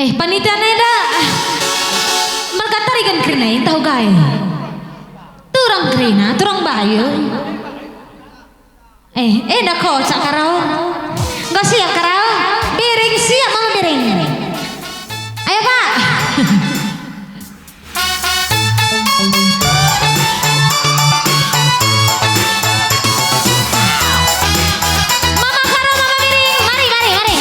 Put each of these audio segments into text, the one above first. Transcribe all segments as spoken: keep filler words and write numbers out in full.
Eh, panitia enda. Merkatari kan kerina, tahu gai. Turang kerina, turang bayu. Eh, enda kocak karo. Enggo siap karo? Biring, siap mama Biring. Ayo, Pak. Mama Karo, Mama Biring, mari, mari, mari.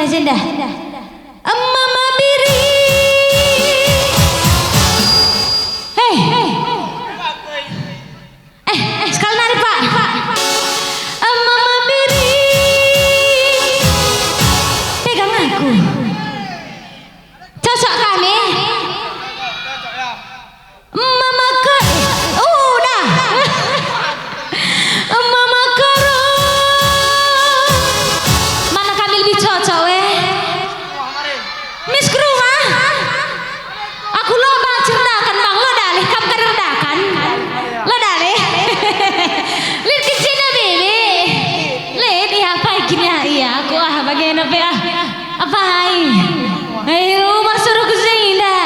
Jenda. Mama Biri. Hei. Eh, eh, sekali nari, Pak. Mama Biri. Pegang aku. Cocok kami. Mama Ke-, eh, udah. Mama Karo. Mana kami lebih cocok, eh? Miss Kru, ah? Aku lo bang cerdakan, bang, lo dalih, kam kader dakan. Lo dalih. Lit kecina, Bibi. Lit, iya, apa gini, ya? Iya, aku, ah, bagaimana, pe, ah? Apai? Eh, rumah suruh ku Zainda.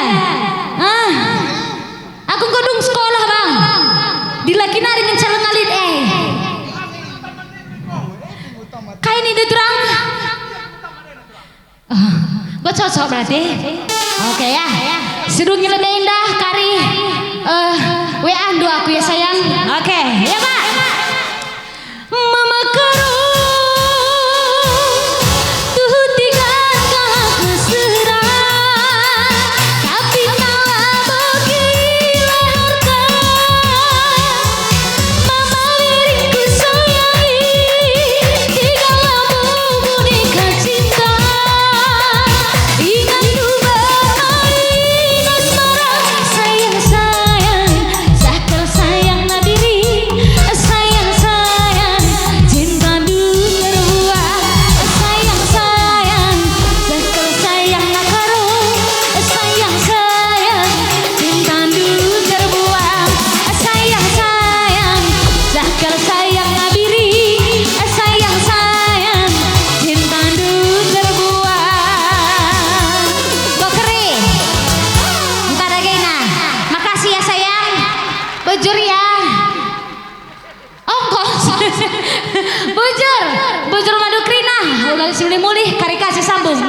Ah. Aku enggo dung sekolah, bang. Dilaki nari ngenca lenga lit, eh. Kai ni, Dut Rang? Oh, enggo cocok berarti. Oke, ya. Sedungi lebe indah kari, eh, W A ndu aku, ya, sayang. Oke, ya, Pak. Mama Karo, tuhu tiga kala keserah, tapi nala bagi leherka. Mama Wiring kusayangi, tiga lampu boneka cinta. Ingat luba main asmara, sayang, sayang, sah kal sayang nadiri. Sayang, sayang, cintandu terbuang. Sayang, sayang, sah kal sayang nakaro. Sayang, sayang, cintandu terbuang. Sayang, sayang, sah kal sayang nadiri. Sayang, sayang, cintandu terbuang. Go keri. Ntar lagi, nah. Makasih ya, sayang. Bujur ya. Ongkos. Bujur. Bujur madu kerina. Ulang si mulih-mulih, kari kasih sambung.